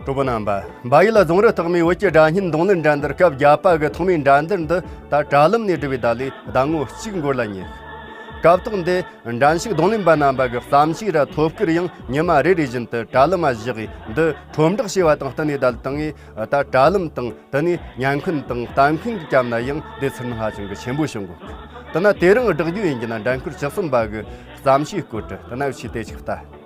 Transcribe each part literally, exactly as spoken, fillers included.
གྲོགས་པོ་རྣམ་པ། འབའ་ཡུལ་རྫོང་རི་སྟག་མའི་བོད་ཀྱི་སྒྲ་སྙན་རྡུང་ལེན་འགྲན་བསྡུར་སྐབས་བརྒྱད་པ་གི་ཐོག་མའི་འགྲན་བསྡུར་འདི་ད་དྲ་ལམ་ནས་སྒྲུབ་པའི་ད་ལོའི་ཟླ་ངོ་གཅིག་འགོར་ལ་ཉེ། སྐབས་ཐོག་འདི་འགྲན་ཞུགས་རྡུང་ལེན་པ་རྣམ་པ་གི་བསམ་ཤེས་ར་ཐོབ་སྐར་ཡང་ཉི་མ་རེ་རེ་བཞིན་དུ་དྲ་ལམ་མ་བཞག་གིས། འདི་ཁྲོམ་བསྒྲགས་བྱས་པ་དང་བསྟུན་ནས་ད་ལྟ་ངས་ད་དྲ་ལམ་དང་དེ་ནས་བརྙན་འཁོན་དང་གཏམ་འཁོན་གྱི་སྐབས་ན་ཡང་འདི་ཚུར་སྣང་ཧ་ཅང་གི་ཆེན་པོ་བྱུང་གོ། དེ་ན་དེ་རིང་བསྒྲགས་རྒྱུ་ཡིན་གྱི་ན། འགྲན་ཁུལ་བཅུ་གསུམ་པ་གི་བསམ་ཤེས་སྐོར་དྲི། དེ་ན་ཆེས་དེ་ཅིག་ལྟ།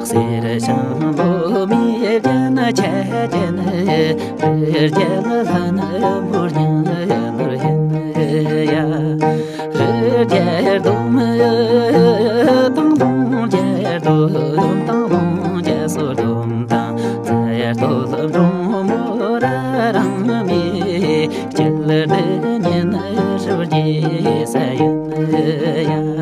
གསེར་ཞིང་ལོ་མའི་རྒྱན་ཆ་ཅན། རི་རྒྱལ་ལྷ་ནི་མོར་སྙིང་ནོར་ཡིན་ཡ། རི་ རྒྱལ་སྡོམ་དང་ལོངས་རྒྱལ་སྡོམ་དང་ལོངས་རྒྱལ་སོ་སྡོམ་དང་། རྩེ་ལྟོ་ལ་འབྲོང་མོ་ར་རང་མི་སྐྱིད་འདི་ཉིན་ཧྲིལ་གྱི་ས་ཡིན་ཡ།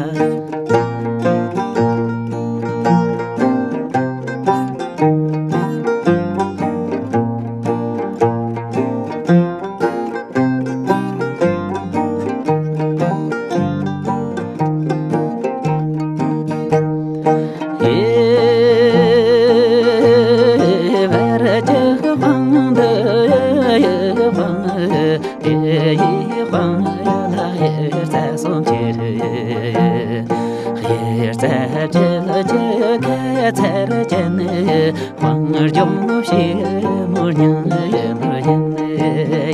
དཔལ་འབྱོར་ཕྱུག་མོ་ཉང་ཡིན་ཡིན་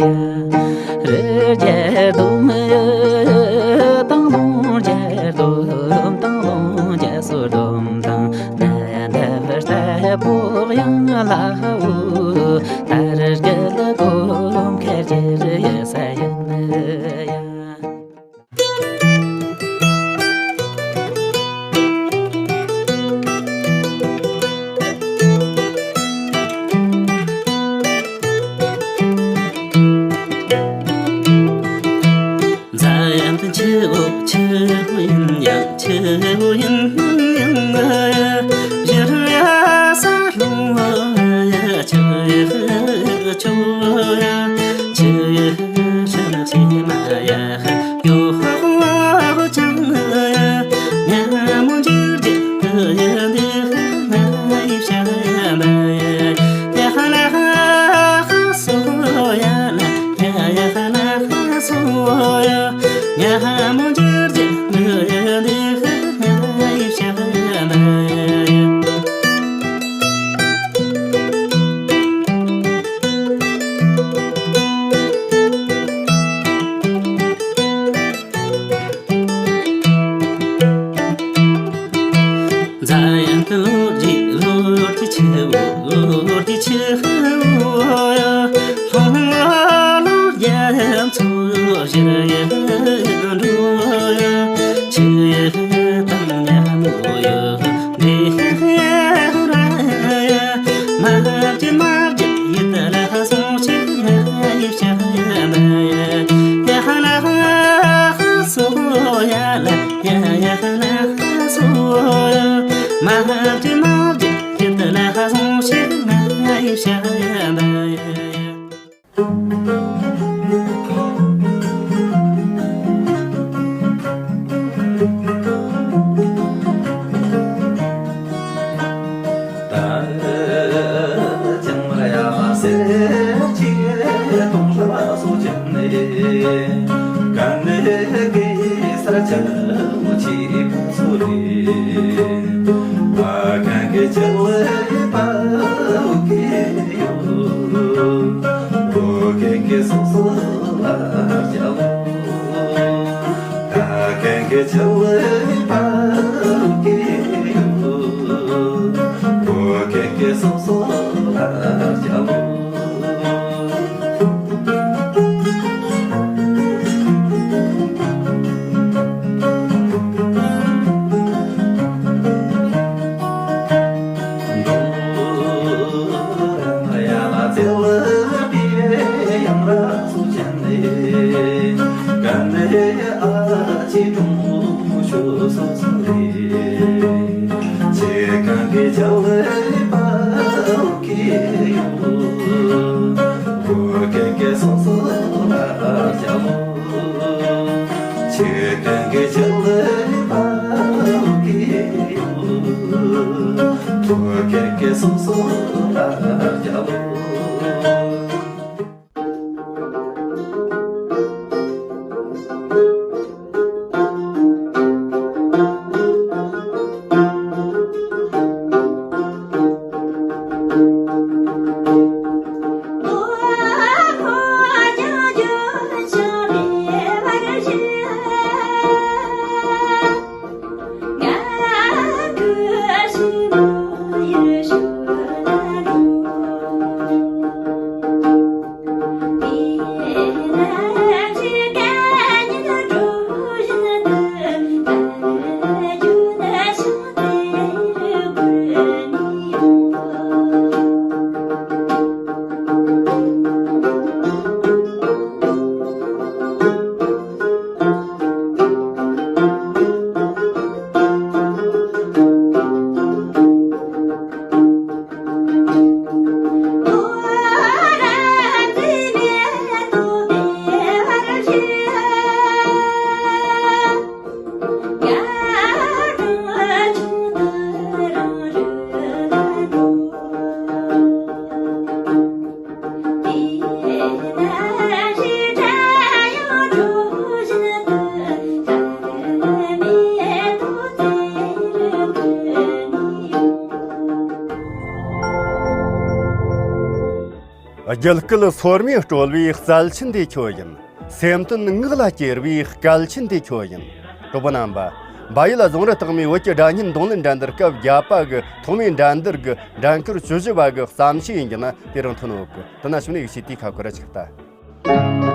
ཡ། རི་རྒྱལ་སྡོམ་དང་ལོངས་རྒྱལ་སྡོམ་དང་ལོངས་རྒྱལ་སོ་སྡོམ་དང་། ནན་ཏན་རྟ་ཕོག་ཡང་ལ་འུ་དར་རྒྱལ་གོམ་ཁ་རྒྱལ་ཡ་ས་ཡིན་ཡ། འཛམ་བུ་ཆེ་བོ་ཆེ་བོ་ཡིན་ཡང་ཆེ་བོ་ཡིན་ཡང་། ཡར་ཡ་ས་ལྷུང་བ་ཡ་ཆེ་ཆེ་ཡ་ཆེ་ཡ་ཧ་ན་ཆེ་མ་ཡ། ཡོ་ཧོ་ཧོ་ཅང་ཡ་ཉ་མོ་འཇུར་རྒྱ་ཡ་འདི་ཧ་ན་ཡི་ཤ་ཡ་མ་ཡ། ཡ་ཧ་ན་ཧ་སོ་ཡ་ན་ཡ་ཡ་ཧ་ན་ཧ་སོ་ཡ། ཉ་མོ་འཇུར་རྒྱ་ཡ་འདི་ཧ་ན་ཡི་ཤ་ཡ་མ་ཡ། འཛམ་གླིང་ལོ་རྒྱུས་ལོ་རྒྱུས་ཆེ་བོ་ལོ་རྒྱུས་ཆེ་བོ་ཡ། ལྷོ་ལོ་རྒྱ་མཚོ་ཞེ་ཡ་འགྲོ་ཡ། ཆེ་ཡ་དང་ཉ་མོ་ཡ་འདི་ཧེ་ཧེ་ར་ཡ། མ་བརྗེད་མ་བརྗེད་ཡིད་ལ་སོང་ཞིག་ཡ་ཡིབ་ཤ་ཡ་མ་ཡ། ཡ་ཧ་ན་ཧ་སོ་ཡ་ལ་ཡ་ཡ་ཧ་ན་ཧ་སོ་ཡ། མ་བརྗེད་མ་བརྗེད་ཡིད་ལ་སོང་ཞིག་ཡ་ཡིབ་ཤ་ཡ་མ་ཡ། རྒྱུད་སྐུད་སོར་མོས་དཀྲོལ་བའི་རྩལ་ཆེན་དེ་ཁྱོད་ཡིན། སེམས་དོན་ངག་ལ་གྱེར་བའི་སྐལ་ཆེན་དེ་ཁྱོད་ཡིན། གྲོགས་པོ་རྣམ་པ། བལ་ཡུལ་རྫོང་རི་སྟག་མའི་བོད་ཀྱི་སྒྲ་སྙན་རྡུང་ལེན་འགྲན་བསྡུར་སྐབས་བརྒྱད་པ་གི་ཐོག་མའི་འགྲན་བསྡུར་གི་འགྲན་ཁུལ་བཅུ་བཞི་པ་གི་བརྩམས་ཆོས་ཡིན་གྱི་ན། དེ་རིང་ཐོན་ཡོད་གི། དེ་ན་ཞུ་ནས་ཡིག་ཆའི་དེའི་ཁ་ཁོ་ར་ཆིག་ལྟ།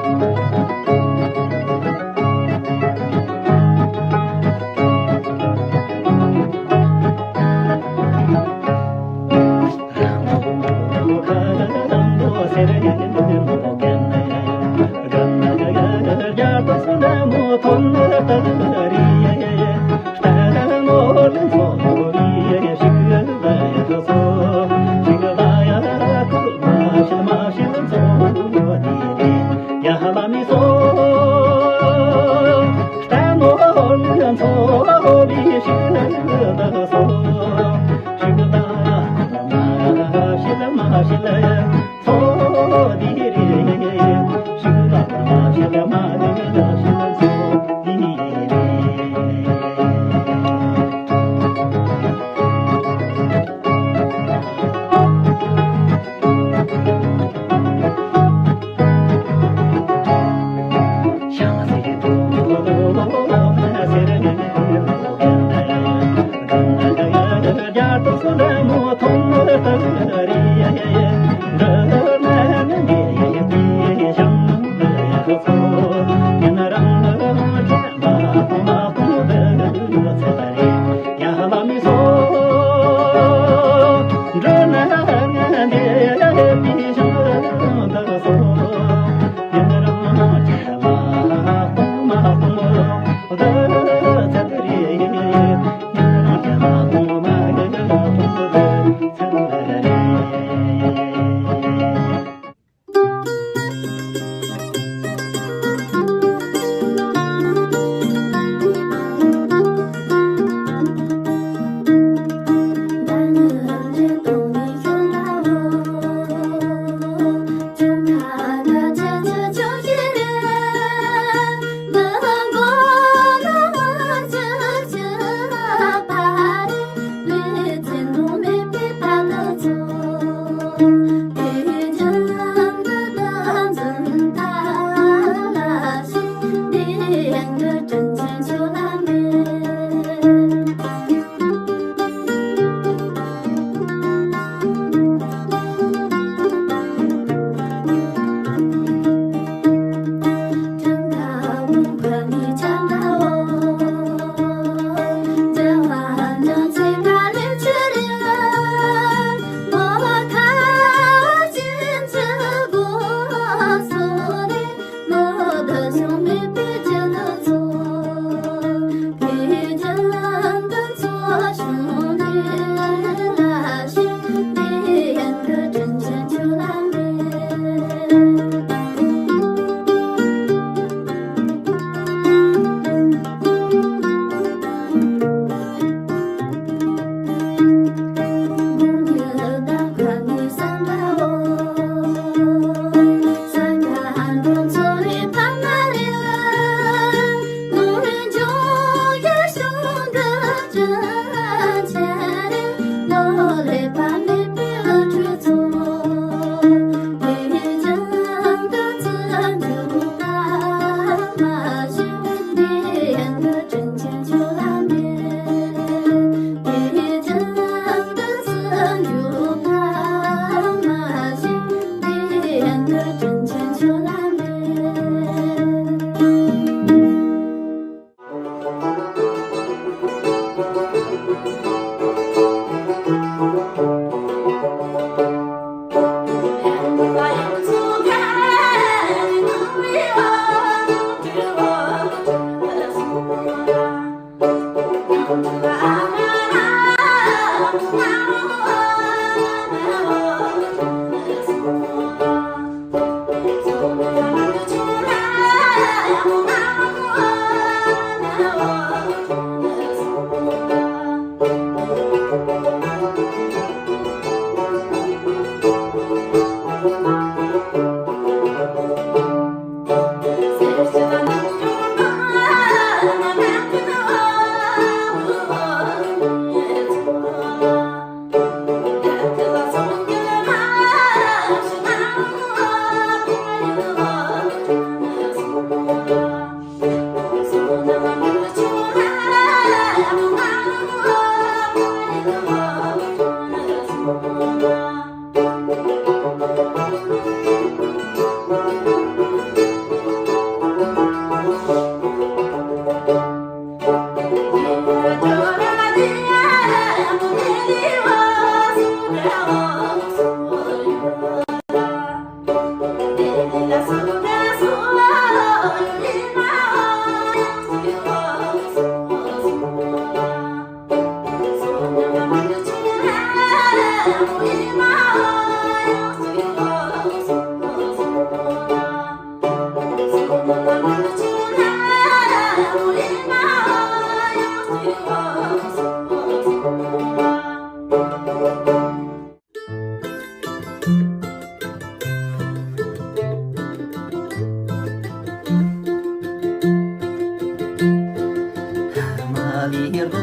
ལི་རྡོ་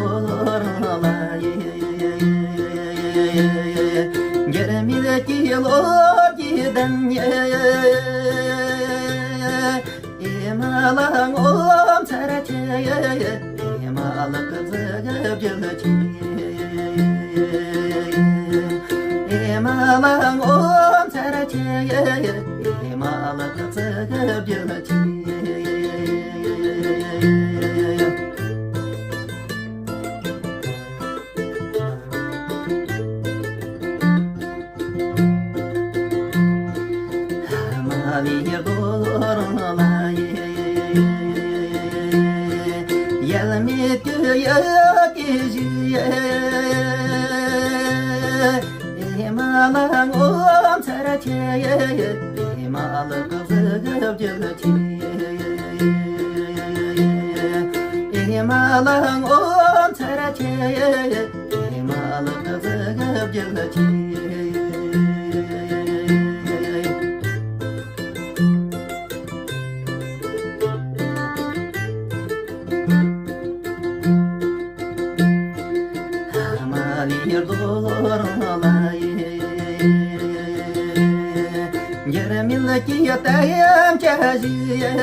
རང་ལ་ཡེ། འགྱུར་མེད་ཀྱི་ལོ་རྒྱུས་ལྡན་ཡེ། ཨེ་མ་ལགས་ངོ་མཚར་ཆེ་ཡེ། ཨེ་མ་ལགས་གཟི་བརྗིད་ཆེ་ཡེ། ཨེ་མ་ལགས་ངོ་མཚར་ཆེ་ཡེ། ཨེ་མ་ལགས་གཟི་བརྗིད་ཆེ་ཡེ། མ་ལི་རྡོ་རང་ལ་ཡེ། ཡལ་མེད་ཀྱི་ཡ་གི་བཞི་ཡེ། ཨེ་མ་ལགས་ངོ་མཚར་ཆེ་ཡེ། ཨེ་མ་ལགས་གཟི་བརྗིད་ཆེ་ཡེ། ཨེ་མ་ལགས་ངོ་མཚར་ཆེ་ཡེ། ཨེ་མ་ལགས་གཟི་བརྗིད་ཆེ་ཡེ། མ་ལི་རྡོ་རང་ལ་ཡེ། འགྱུར་མེད་ཀྱི་ཡ་ད་ཡམ་ཅ་ཞིག་ཡེ།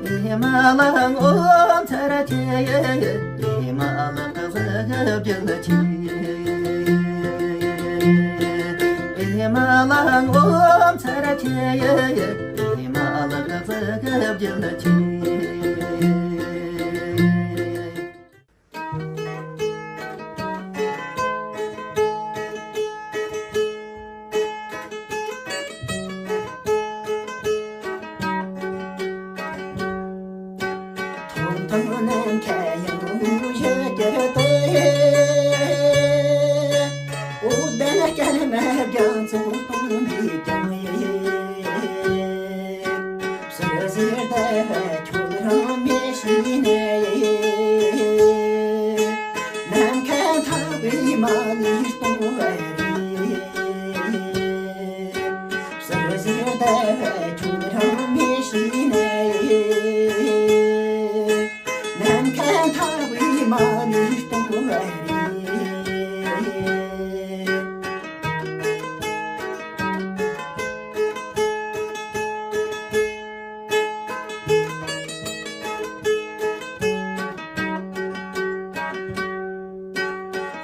ཨེ་མ་ལགས་ངོ་མཚར་ཆེ་ཡེ། ཨེ་མ་ལགས་གཟི་བརྗིད་ཆེ་ཡེ། ཨེ་མ་ལགས་ངོ་མཚར་ཆེ་ཡེ། ཨེ་མ་ལགས་གཟི་བརྗིད་ཆེ་ཡེ། ཐོང་ཐོང་ནམ་མཁའ་ཡང་ཡུལ་གྱི་སྟེང་། འོད་ལྡན་སྐར་མ་རྒྱ་མཚོ་སྟོང་འདི་ཀྱང་ཡིན། ཟུར་ཟུར་ཟླ་བ་ཁྱོད་རང་མི་ཤེས་ནས། ནམ་མཁའ་མཐའ་བའི་མ་ཎི་སྟོང་བ་རེད། ཟུར་ཟུར་ཟླ་བ་ཁྱོད་རང་མི་ཤེས་ནས། ནམ་མཁའ་མཐའ་བའི་མ་ཎི་སྟོང་བ་རེད།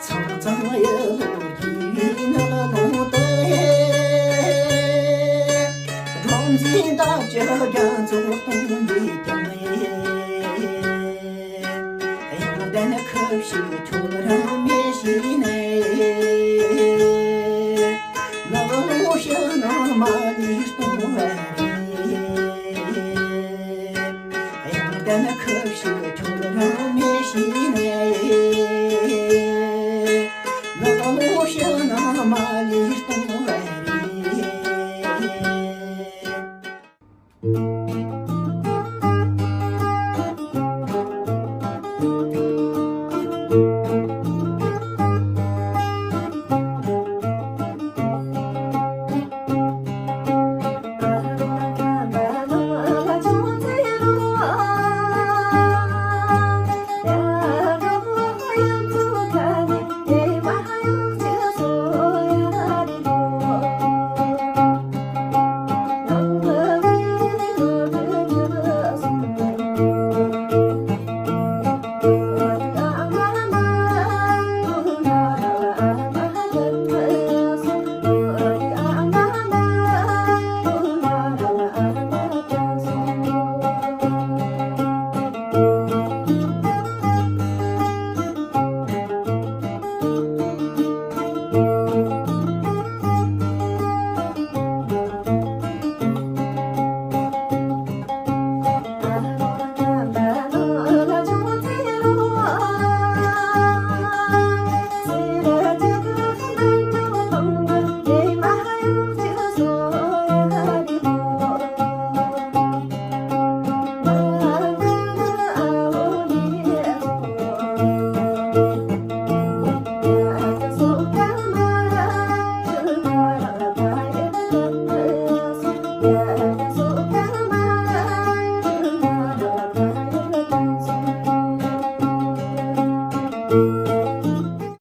ཚང་ཚང་ཡ་ལོ་རྒྱུས་ནགས་ཀློང་དུ། སྒྲོམ་འཛིན་བདག་ཅག་རྒྱ་མཚོ་སྟོང་འདི་ཀྱང་ཡིན། ཡང་ལྡན་ཁུ་བྱུག་ཁྱོད་རང་མི་ཤེས་ནས། ནགས་ཀློང་ཕྱི་ནང་མ་ལུས་སྟོང་བ་རེད། ཡང་ལྡན་ཁུ་བྱུག་ཁྱོད་རང་མི་ཤེས་ནས། ནགས་ཀློང་ཕྱི་ནང་མ་ལུས་སྟོང་བ་རེད།